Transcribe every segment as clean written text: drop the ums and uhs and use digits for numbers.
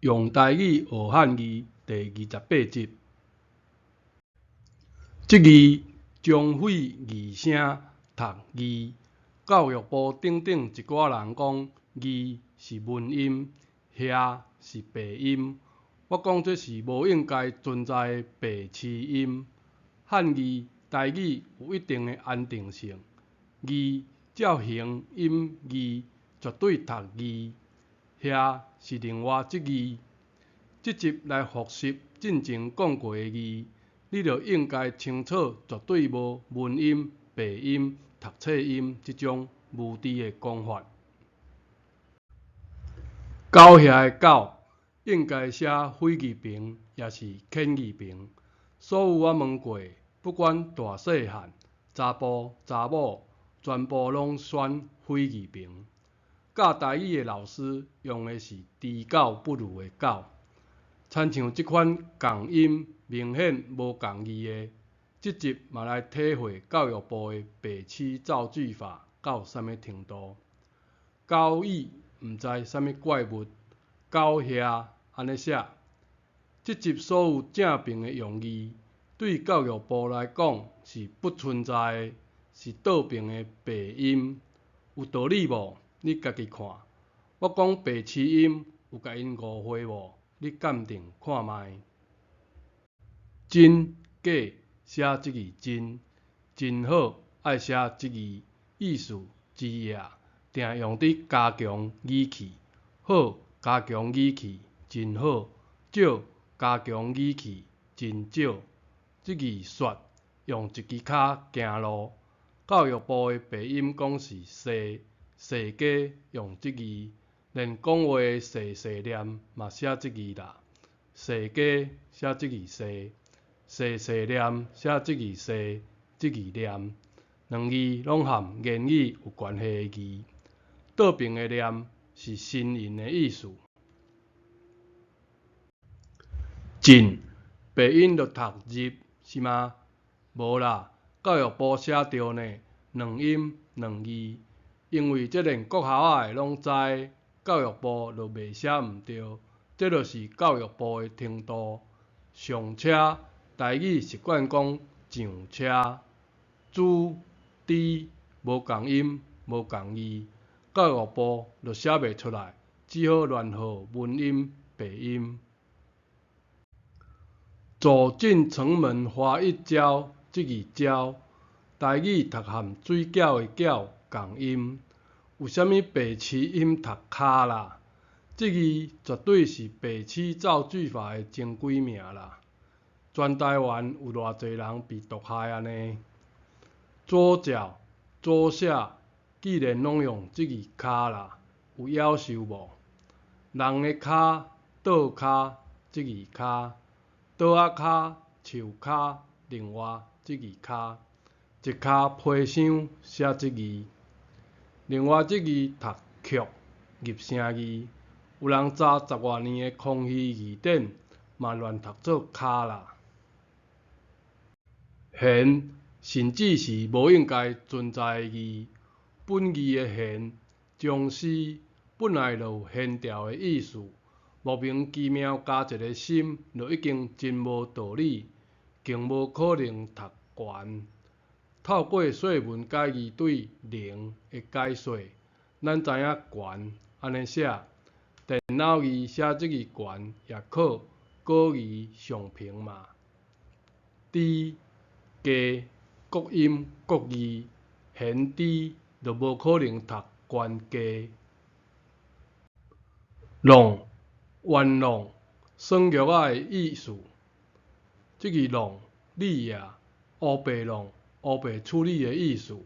用台語學漢字第28集。這字將廢二聲讀義，教育部等等一寡人講義是文音，遐是白音。我講這是無應該存在的白痴音。漢字、台語有一定的安定性，義照形音義絕對讀義，遐是另外這字。這集來複習進前講過的字，你就應該清楚絕對無文音、白音、讀冊音這種無知的講法。狗遐的狗應該寫火字旁，抑是犬字旁？所有我問過，不管大細漢、查埔、查某，全部攏選火字旁。教台語的老師用的是豬狗不如的狗，親像這款仝音明顯無仝字的，這集嘛來體會教育部的白痴造句法到啥物程度。狗語毋知啥物怪物，狗遐按呢寫。這集所有正爿的用字，對教育部來講是不存在的，是倒爿的白音，有道理無？你家己看。我講白痴音有共𪜶誤會無？你鑑定看覓。真假寫這字真，真好愛寫這字，意思之也，定用佇加強語氣，好加強語氣，真好，少加強語氣，真少。這字雪用一支跤行路，教育部的白音講是細細家用這字，連講話的細細念嘛寫這字啦。細家寫這字細，細細念寫這字細，這字念，兩字攏和言語有關係的字。倒爿的念是呻吟的意思。進白音就讀入是嗎？無啦，教育部寫著呢，兩音兩字，因為這連國校仔的攏知，教育部就袂寫毋著，這就是教育部的程度。上車，台語習慣講上車，豬、豬無仝音無仝字，教育部就寫袂出來，只好亂號文音白音。走進城門滑一跤，這字跤，台語讀和水餃的餃仝音，有啥物白痴音讀跤啦？這字絕對是白痴造句法的前幾名啦！全台灣有偌濟人被毒害按呢？左腳、左下，既然攏用這字跤啦，有夭壽無？人的跤、倒跤，這字跤，桌仔跤、樹跤，另外這字跤，一跤皮箱寫這字，另外這字讀曲入聲字，有人查十外年的康熙字典，嘛亂讀做跤啦。弦甚至是無應該存在的字，本字的弦，僵屍本來就有懸吊的意思，莫名其妙加一个心，就已經真無道理，更無可能讀懸。透過說文解字對靈的解說，咱知影懸按呢寫，電腦字寫這字懸也可古字上平嘛。豬、雞國音國字，玄豬就無可能讀懸雞。弄、玩弄、耍玉仔的意思。這字弄、理也，烏白弄、烏白處理的意思。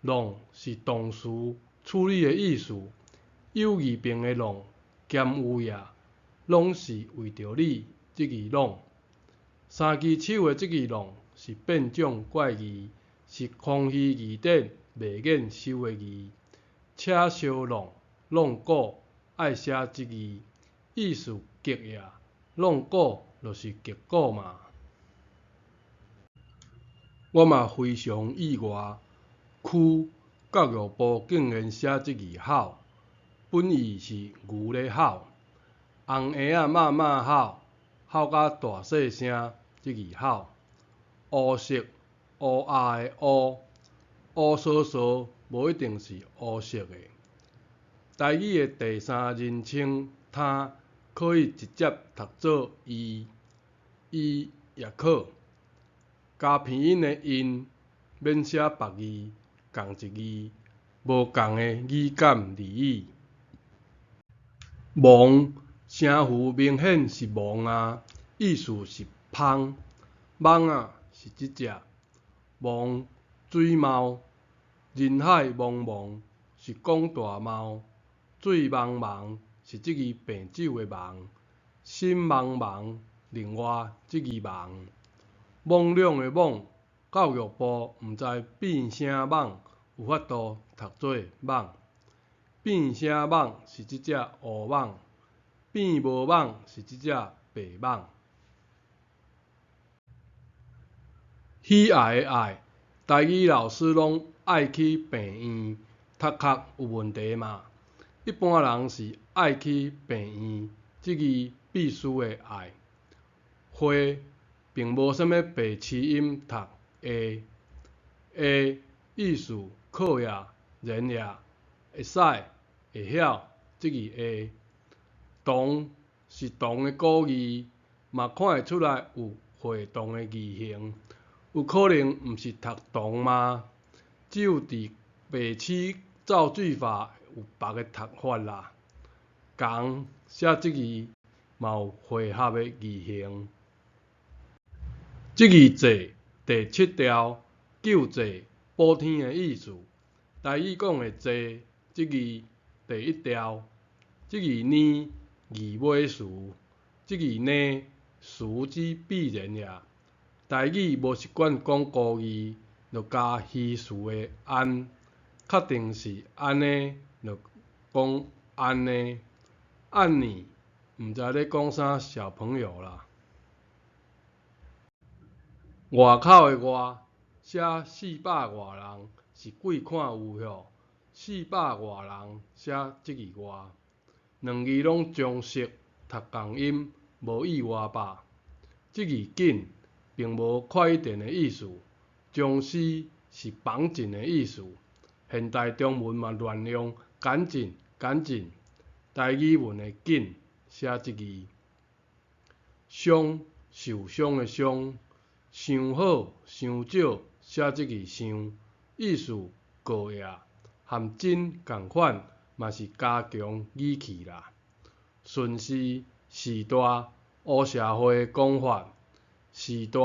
弄是動詞，處理的意思。有字爿的弄兼有也，攏是為著你。這字弄，三支手的這字弄是變種怪字，是康熙字典袂免收的字。車燒弄、弄鼓愛寫這字，意思極也，弄鼓就是擊鼓嘛。我嘛非常意外，區教育部竟然寫這字吼，本意是牛咧吼。紅鞋仔媽媽吼，吼甲大細聲，這字吼。烏色烏鴉的烏，烏趖趖無一定是烏色的。台語的第三人稱他可以直接讀做伊，伊也可。加鼻音的𪜶，免寫別字，仝一字，無仝的語感而已。雺聲符明顯是雺啊，意思是蜂，蠓仔是這隻。雺水貓，人海茫茫是講大貓，水茫茫是這字病酒的茫，心茫茫另外這字茫。魍魎的魍，教育部毋知變聲蠓有法度讀做蠓，變聲蠓是這隻烏蠓，變無蠓是這隻白蠓。喜愛的愛，台語老師攏愛去病院，讀殼有問題嘛？一般人是愛去病院，這字必須的愛。會並無啥物白痴音讀會，會意思可也、然也、會使、會曉，這字會。同是同的古字，嘛看會出來有會動的字形，有可能毋是讀同嗎？只有佇白痴造句法有別个讀法啦。仝寫這字嘛有匯合的字形。這字濟第七條救濟補天的意思。台語講的濟這字第一條，這字呢字尾詞，這字呢詞之必然也。台語無習慣講古字，就加虛詞的按，確定是按呢，就講按呢，按呢，毋知咧講啥小朋友啦。外口的外，寫四百外人是幾款有吼？四百外人寫這字外，兩字攏中式讀仝音，無意外吧？這字緊並無快一點的意思，將絲是綁緊的意思。現代中文嘛亂用，趕緊趕緊。台語文的緊寫這字，傷受傷的傷。傷好傷少寫這字傷，意思過也，含真仝款，嘛是加強語氣啦。順時時代烏社會的講法，時代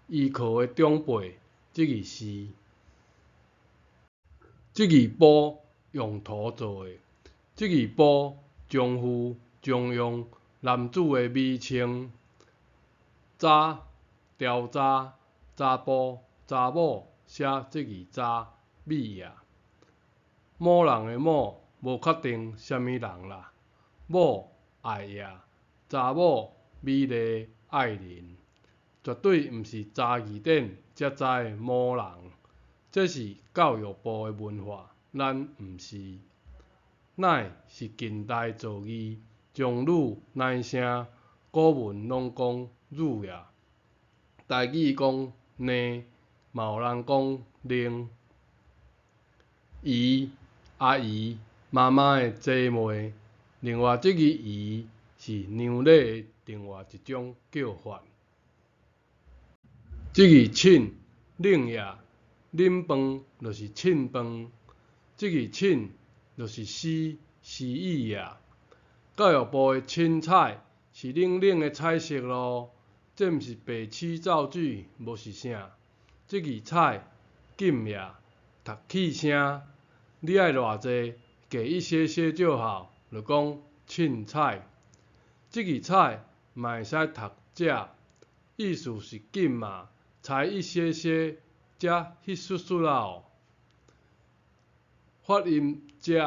依靠的長輩，這字時。這字埔用土做的，這字埔丈夫常用男子的美稱。查調查查埔查某寫這字查美也。某人的某無確定啥物人啦。某愛也，查某美麗愛人，絕對毋是查字典才知的某人。這是教育部的文化，咱毋是。乃是近代造字，將女乃聲，古文攏講女也。台語講呢，嘛有人講奶。姨阿姨媽媽的姐妹。另外，這字姨是娘禮的另外一種叫法。這字寢冷也，冷飯就是寢飯。這字寢就是詩詩意也。教育部的凊彩是冷冷的彩色囉，這毋是白痴造句，無是啥？這字彩緊也，讀氣聲，你愛偌濟，給一些些就好，就講凊彩。這字彩嘛會使讀才，意思是緊嘛，才一些些，才彼欶欶仔哦。發音食、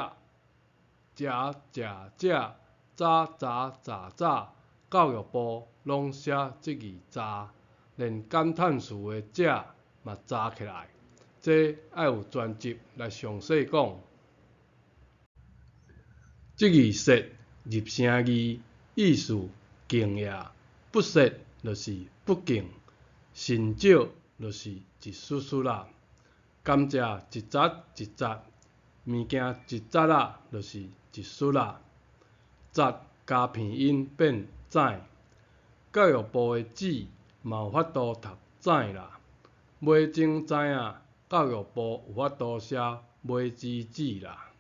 食、食、食、早、早、早、早，教育部攏寫這字早，連感嘆詞的這嘛早起來，這愛有專輯來詳細講。這字說入聲字，意思敬也，不屑就是不敬，甚少就是一絲絲啦。甘蔗一節一節，物件一節仔就是一絲仔。節加鼻音變指，教育部的指嘛有法度讀指啦。尾鐘知影教育部有法度寫尾之指啦。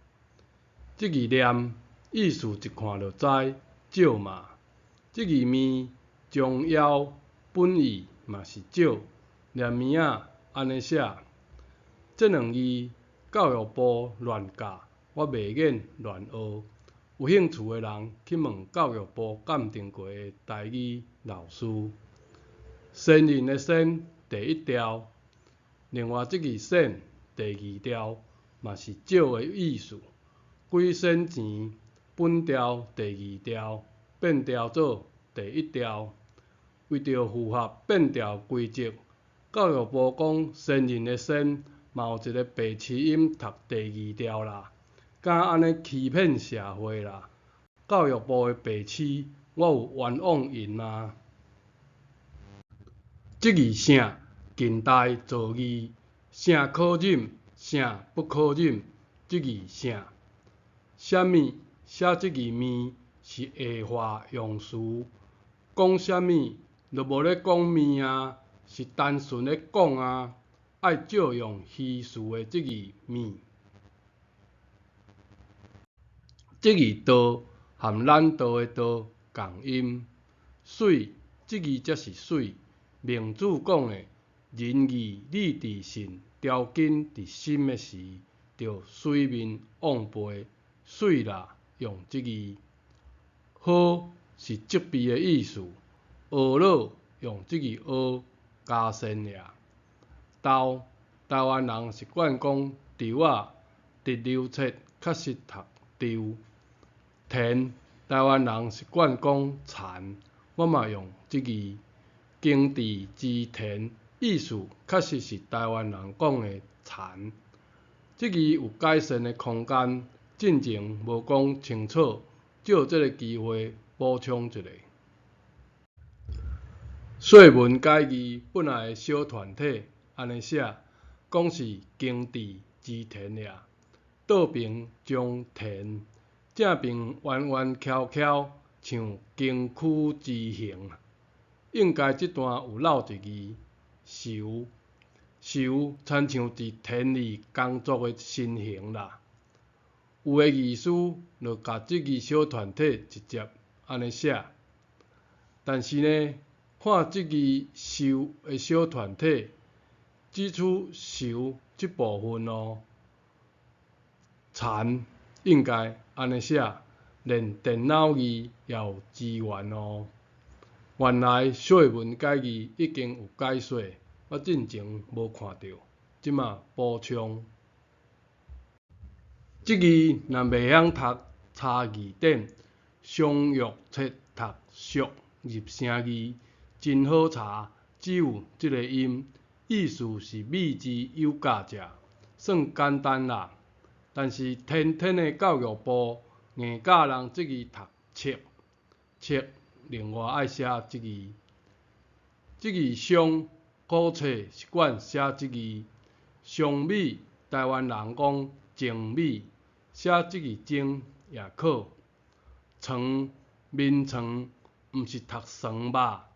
這字念意思一看就知，少嘛。這字物將枵本意嘛是少，念物仔按呢寫。這兩字教育部亂教，我袂免亂學。有興趣的人去問教育部鑑定過的台語老師。仙人的仙第一調，另外這字鮮第二調嘛是少的意思。幾仙錢本調第二調變調做第一調，為著符合變調規則，教育部講仙人的仙嘛有一个白痴音讀第二調啦，敢按呢欺騙社會啦？教育部的白痴，我有冤枉𪜶嗎？這字聖近代造字，聖可忍，聖不可忍，這字聖。啥物寫這字物是下話用詞，講啥物就無咧講物啊，是單純咧講啊，愛借用虛詞的這字物。這字道和咱道的道仝音，媠這字才是媠。孟子講的仁義禮智信條筋佇心的時，就水面往背，媠啦用這字。呵是責備的意思，呵咾用這字呵加善爾。豆台灣人習慣講豆仔，直流冊確實讀丟。田台灣人習慣講田，我嘛用這字。耕地之田意思確實是台灣人講的田。這字有改善的空間，進前無講清楚，藉這个機會補充一下。說文解字本來的小團體按呢寫，講是耕地之田爾，倒爿將田，正爿彎彎蹺蹺，像耕區之形。應該這段有漏一字，泅泅親像佇田裡工作的身形啦。有的字師就共這字小團體直接按呢寫，但是呢，看這字泅的小團體，指出泅這部分哦。田應該按呢寫，連電腦字也有支援哦。原來說文解字已經有解說，我進前無看著，這馬補充。這字若袂曉讀查字典，常玉冊讀俗入聲字，真好查，只有這个音，意思是美之有價者，算簡單啦。但是天天的教育部硬教人這字讀冊冊，另外愛寫這字。這字上古冊習慣寫這字，上美台灣人講精美，寫這字精也可。床眠床毋是讀床吧？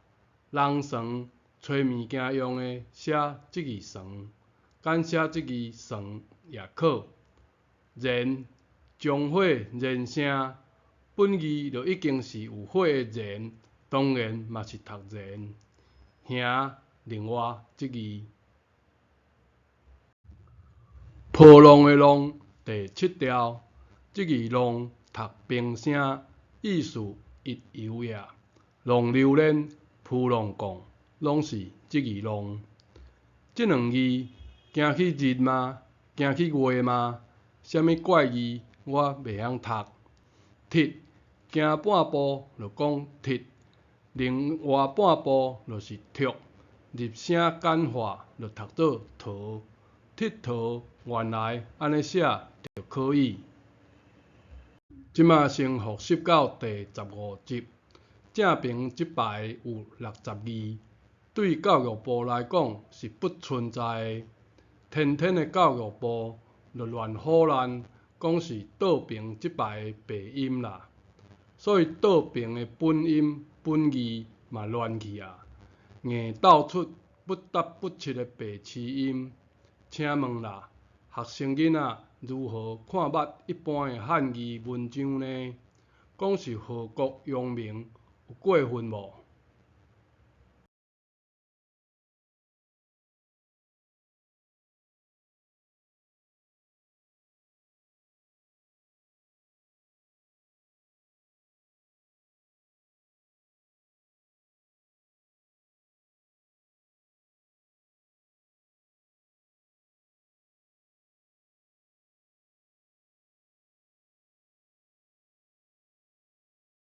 人床揣物件用的寫這字床，簡寫這字床也可。燃將火燃聲，本字就已經是有火的燃，當然嘛是讀燃。行另外這字。波浪的浪第七調，這字浪讀平聲，意思一游也。浪流連、浮浪貢，攏是這字浪。這兩字行去日嗎？行去月嗎？啥物怪字我袂曉讀。鐵行半步就講鐵，另外半步就是踢，入聲簡化就讀做佗。鐵佗原來按呢寫就可以。這馬先複習到第15集。正平這排有60字，對教育部來講是不存在的。天天的教育部就亂唬爛，講是倒平這排的白音啦，所以倒平的本音本字嘛亂去啊，硬鬥出不答不切的白痴音。請問啦，學生囡仔如何看捌一般的漢字文章呢？講是禍國殃民，有過分無？